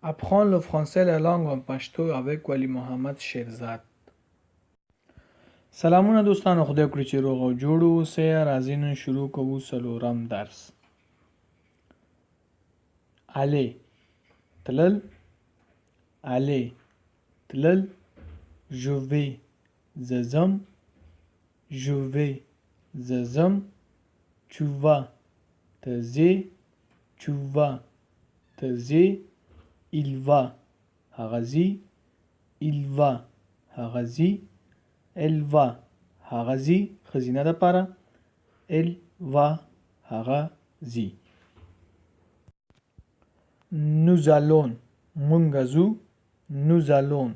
Apprendre le français, la langue en pashto avec Wali Mohammad Sherzad. سلامونه دوستانو، خدای وکړي چې روغ او جوړ اوسئ. راځئ نن شروع کوو څلورم درس. Aller تلل، aller تلل، je vais زه ځم، je vais زه ځم، tu vas ته ځې، tu vas ته ځې، il va هغه ځي، il va هغه ځي، elle va هغه ځي، ښځینه دپاره، elle va هغه ځي. Nous allons مونږ ځو، nous allons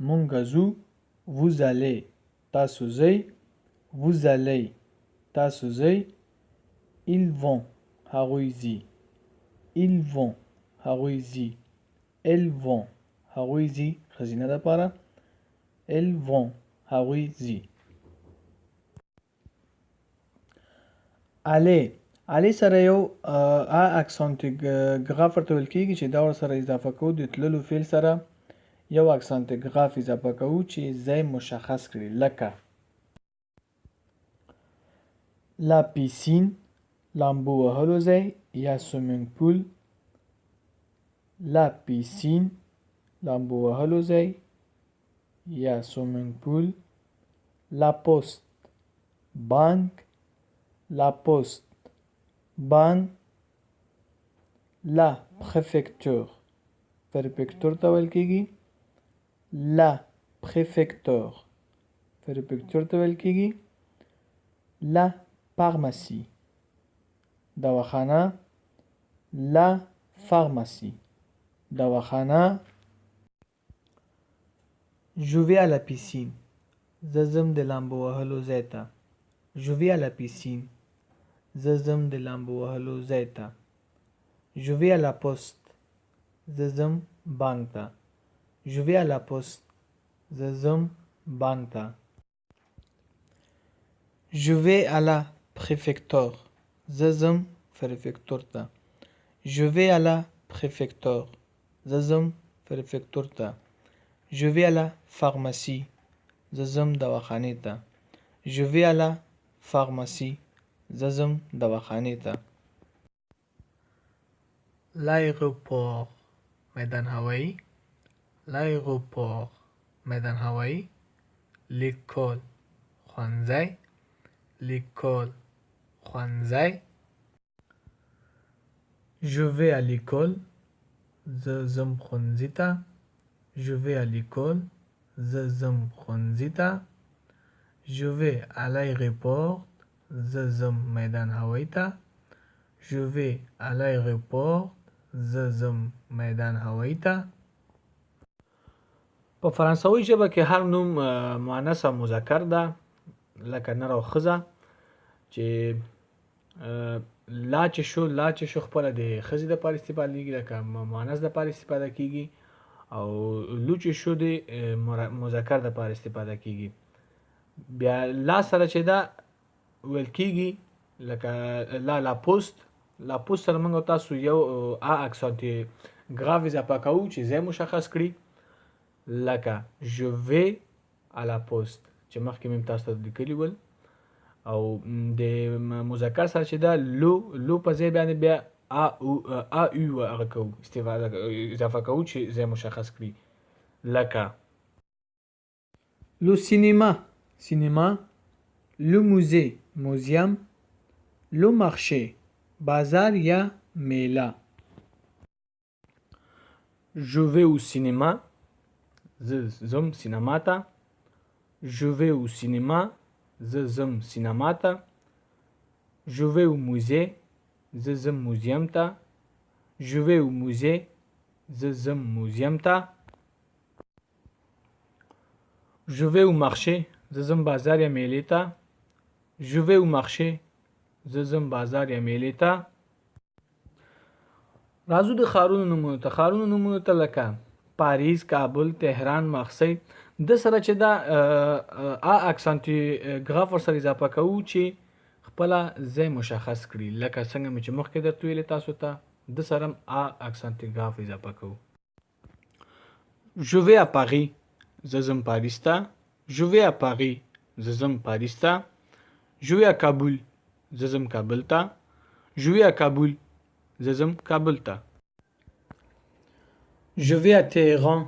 مونږ ځو، vous allez تاسو ځئ، vous allez تاسو ځئ، ils vont هغوی ځي، ils vont هغوی ځي، elles vont هغوی ځي، ښځینه دپاره، elles vont هغوی ځي. Aller، aller سره یو ا accent grave ورته ویل کیږي چې دا ورسره اضافه کوو، د تللو فعل سره یو accent grave اضافه کوو چې ځای مشخص کړي، لکه la piscine لامبو وهلو ځای یا swimming pool، la piscine لامبو وهلو ځای یا swimming pool، la poste بانک، la poste بانک، la préfecture پرفکتور ته ویل کیږي، la préfecture پرفکتور ته ویل کیږي، la pharmacie دواخانه، la pharmacie دواخانه. Je vais à la piscine زه ځم د لامبو وهلو ځای ته، je vais à la piscine زه ځم د لامبو وهلو ځای ته، je vais à la poste زه ځم بانک ته، je vais à la poste زه ځم بانک ته. Je vais à la préfecture زه ځم پرفکتور ته، je vais à la préfecture زه ځم پرفکتور ته، je vais à la pharmacie زه ځم دواخانې ته، je vais à la pharmacie زه ځم دواخانې ته. L'aéroport میدان هوایی، l'aéroport میدان هوایی، l'école ښوونځی، l'école ښوونځی. Je vais à l'école زه ځم ښوونځي ته، je vais à l'école زه ځم ښوونځي ته، je vais à l'aéroport زه ځم میدان هوایی ته، je vais à l'aéroport زه ځم میدان هوایی ته. په فرانسوي ژبه کې هر نوم مؤنث او مذکر ده، لکه نر او ښځه، چې la چې شو، la چې شو خپله د ښځې دپاره استفادهږي، لکه مؤنث دپاره استفاده کیږي، او le چې شو د مذکر دپاره استفاده کیږي. بیا la سره چې ده ویل کیږي، لکه la la poste، la poste سره موږ تاسو یو ا accent grave اضافه کوو چې ځای مشخص کړي، لکه je vais à la poste چې مخکې مې تاسو ته لیکلي ول. او د مذکر سره چې ده le، le په ځای باندې بیا ا او ا u هغه کوو، استفاده اضافه کوو چې ځای مشخص کړي، لکه le cinéma سینما، le musée موزیم، le marché بازار یا میله. Je vais au cinéma زه ځم سینما ته، je vais au cinéma زه ځم سینما ته، je vais au musée زه ځم موزیم ته، je vais au musée زه ځم موزیم ته. Je vais au marché زه ځم بازار یا میلې ته، je vais au marché زه ځم بازار یا میلې ته. راځو د ښارونو نومونو ته. ښارونو نومونو ته لکه پاریس، کابل، تهران، مارسی، د سره چې دا ا accent grave ورسره اضافه کوو چې خپله ځای مشخص کړي، لکه څنګه مې چې مخکې درته ویلې تاسو ته، د سره هم ا accent grave اضافه کوو. Je vais à Paris. زه ځم پاریس ته. Je vais à Paris. زه ځم پاریس ته. Je vais à Kaboul. زه ځم کابل ته. Je vais à Kaboul. زه ځم کابل ته. Je vais à Téhéran.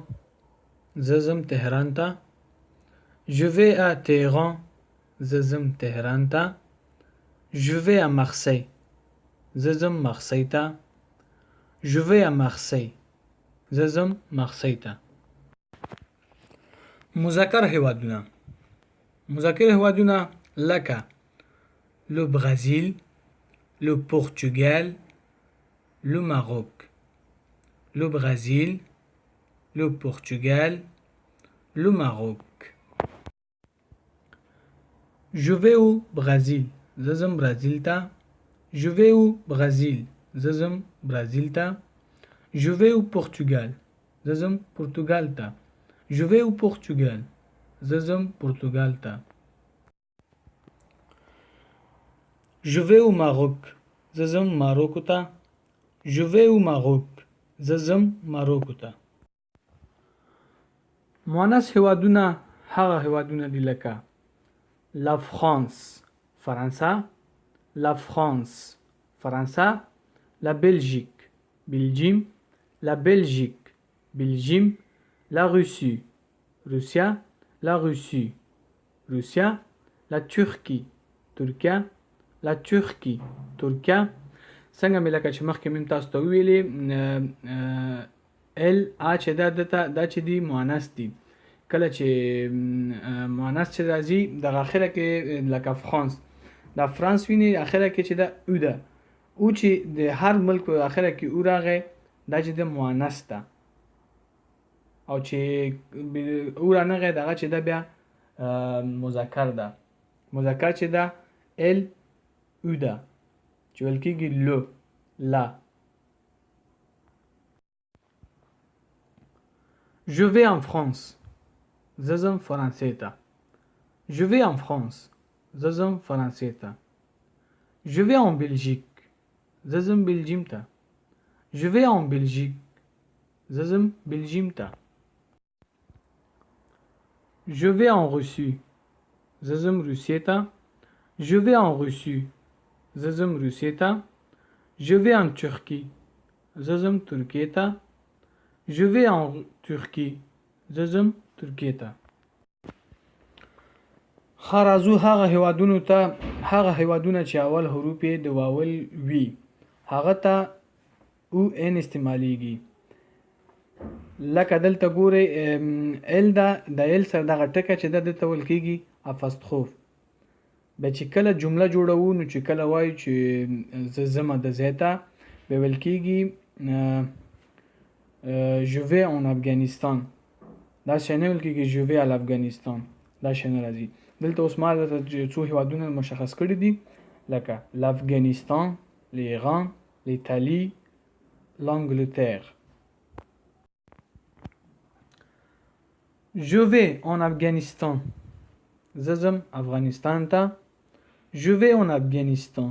زه ځم تهران ته. Je vais à Téhéran. زه ځم تهران ته. Je vais à Marseille. زه ځم مارسی ته. Je vais à Marseille. زه ځم مارسی ته. مذکر هیوادونه. مذکر هیوادونه لکه le Brésil, le Portugal, le Maroc. Le Brésil, le Portugal, le Maroc. Je vais au Brésil. زه ځم برازیل ته. Je vais au Brésil. زه ځم برازیل ته. Je vais au Portugal. زه ځم پرتګال ته. Je vais au Portugal. زه ځم پرتګال ته. Je vais au Maroc. زه ځم ماروکو ته. Je vais au Maroc. زه ځم ماروکو ته. مؤنث هیوادونه هغه هیوادونه دي لکه La France فرانسه، La France فرانسه، La Belgique بلجیم، La Belgique بلجیم، La Russie روسیه، La Russie روسیه، La Turquie ترکیه، La Turquie ترکیه. څنګه مې لکه چې مخکې مې تاسو ته وویلې، ال ا چې دا دته دا چې دي مؤنث دي. کله چې مؤنث چې راځي دغه اخره کې لکه فرانس، دا فرانس ویني اخره کې چې دا او ده، او چې د هر ملک په اخره کې او راغی دا چې د مؤنث ده، او چې او رانغی دغه چې ده بیا مذکر ده. مذکر چې ده ال او ده چې ویل کېږي لو لا. Je vais en France. زه ځم فرانسې ته. Je vais en France. زه ځم فرانسې ته. Je vais en Belgique. زه ځم بلجیم ته. Je vais en Belgique. زه ځم بلجیم ته. Je vais en Russie. زه ځم روسیې ته. Je vais en Russie. زه ځم روسیې ته. Je vais en Turquie. زه ځم ترکیې ته. Je vais en Turquie. زه ځم ترکیې ته. ښه، راځو هغه هیوادونو ته، هغه هیوادونه چې اول حروف یې د واول وي هغه ته او ان استعمالیږي. لکه دلته ګورئ ال ده، د ال سره دغه ټکی چې ده دلته ویل کېږي اپاستروف. بیا چې کله جمله جوړوو نو چې کله وایو چې زه ځمه د ځای ته، بیا ویل کېږي je vais en Afghanistan. دا شی نه ویل کېږي je vais à l'Afghanistan، دا شی نه راځي. دلته اوس ما درته څو هیوادونه مشخص کړي دي لکه l'Afghanistan، l'Iran، l'Italie، l'Angleterre. Je vais en Afghanistan. زه ځم افغانستان ته. Je vais en Afghanistan.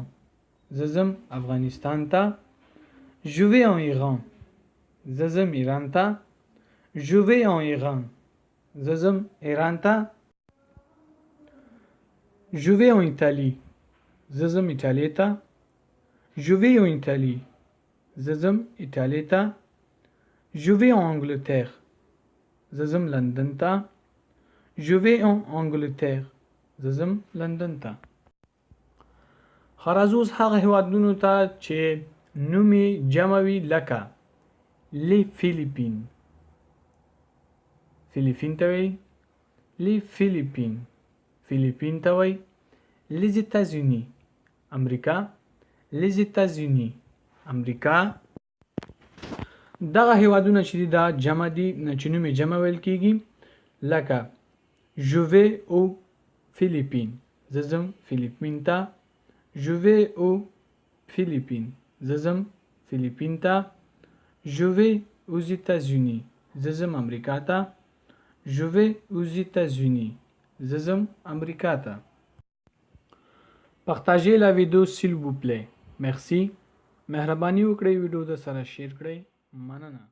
زه ځم افغانستان ته. Je vais en Iran. زه ځم ایران ته. Je vais en Iran. زه ځم ایران ته. Je vais en Italie. زه ځم ایټالیا ته. Je vais en Italie. زه ځم ایټالیا ته. Je vais en Angleterre. زه ځم لندن ته. Je vais en Angleterre. زه ځم لندن ته. ښه، راځو اوس هغه هیوادونو ته چې نوم یې جمع وي لکه les Philippines. فلیپین ته وایي les Philippines، فلیپین ته وایي les États-Unis، امریکا، les États-Unis، امریکا. دغه هیوادونه چې دي دا جمع دي چې نوم یې جمع ویل کېږي لکه Je vais aux Philippines. زه ځم فلیپین ته. Je vais aux Philippines. زه ځم فلیپین ته. Je vais aux États-Unis. زه ځم امریکا ته. Je vais aux États-Unis. زه ځم امریکا ته. Partagez la vidéo s'il vous plaît. Merci. مهرباني وکړئ ویډیو د سره شیر کړئ. مننه.